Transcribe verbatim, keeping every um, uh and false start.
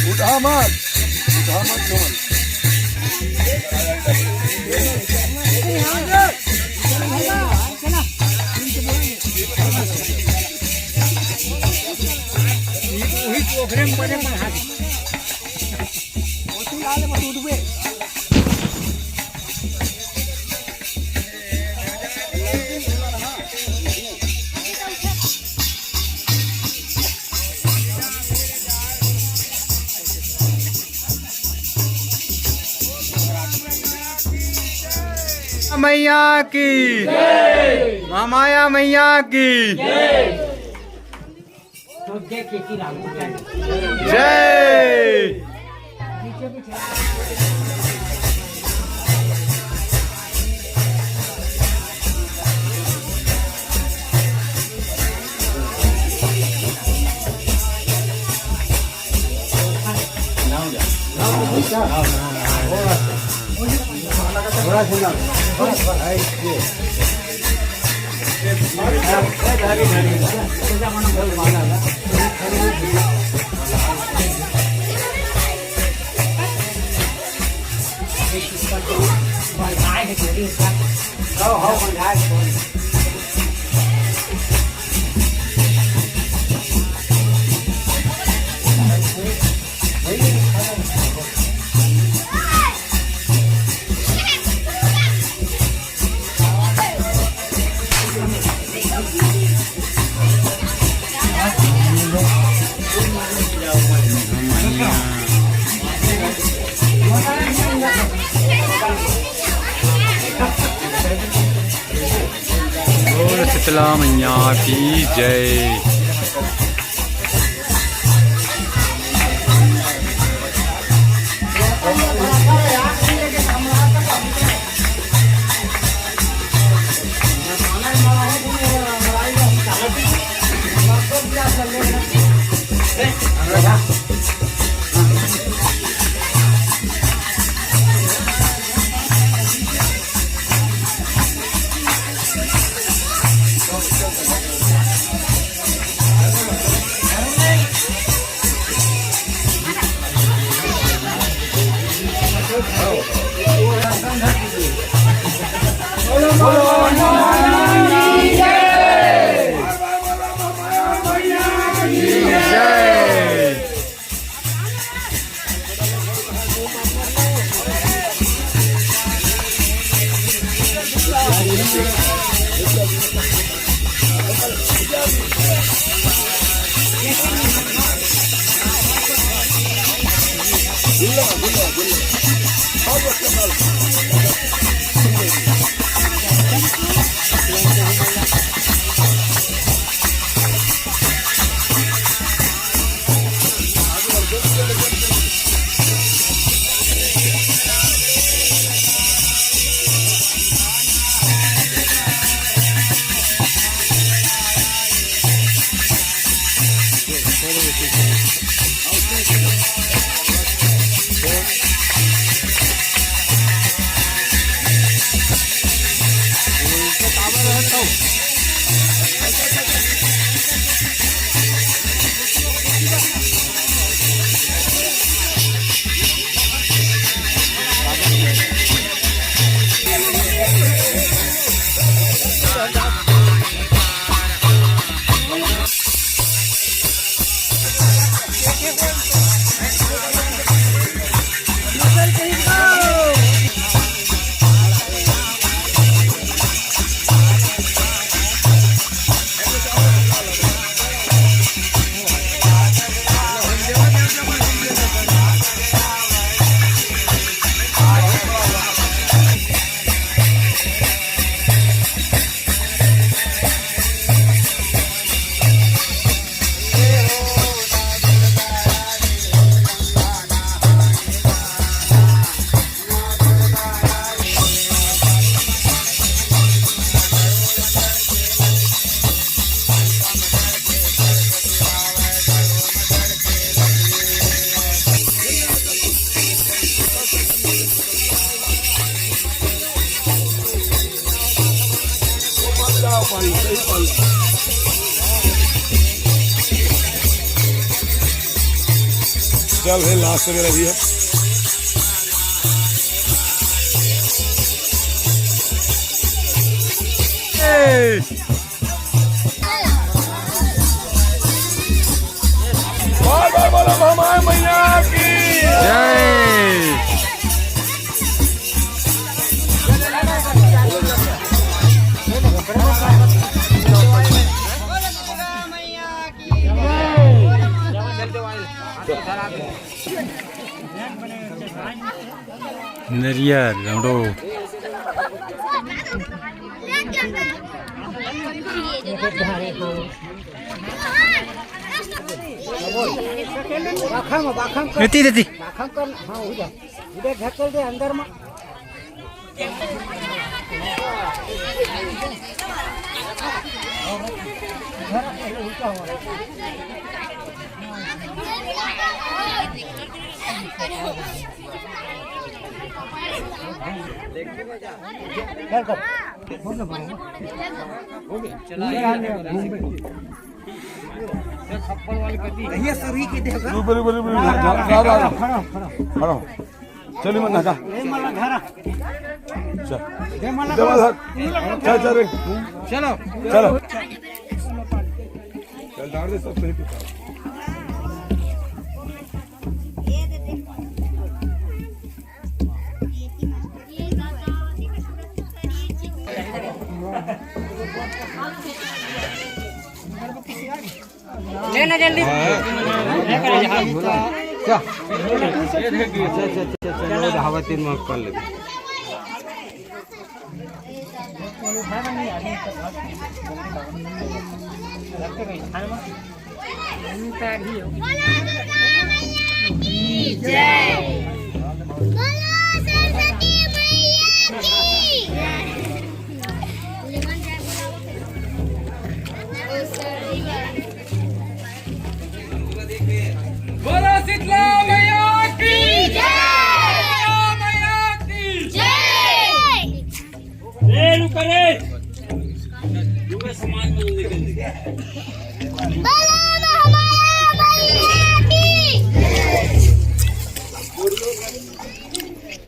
उठा मत, उठा मत कमल। वही ओकरे में बने पर हाथ। मैया की, महामाया मैया की जय। बोल शीतला मैया की जय। चल भाई, लास्ट में रही है। ए! बार बार बोलो, भवानी मैया की जय। नरियर लौंडो। एती, एती। इधर ढकेल दे अंदर में। ऊपर, ऊपर, ऊपर, ऊपर। जा, जा, जा, जा। खड़ा हो, खड़ा हो। खड़ा हो। चल, मन्ना, जा। चल। चल, चल रे। चलो। चलो। चल, डाल दे सब सही पे। लेना जल्दी। चल। चलो, हवा तीन मार्क कर ले। बोलो दुर्गा मैया की जय। बोलो सरस्वती मैया की। बोलो शीतला मैया की जय। शीतला मैया की जय। ए, रुक रे। रुक, सामान में लेके दे। बोलो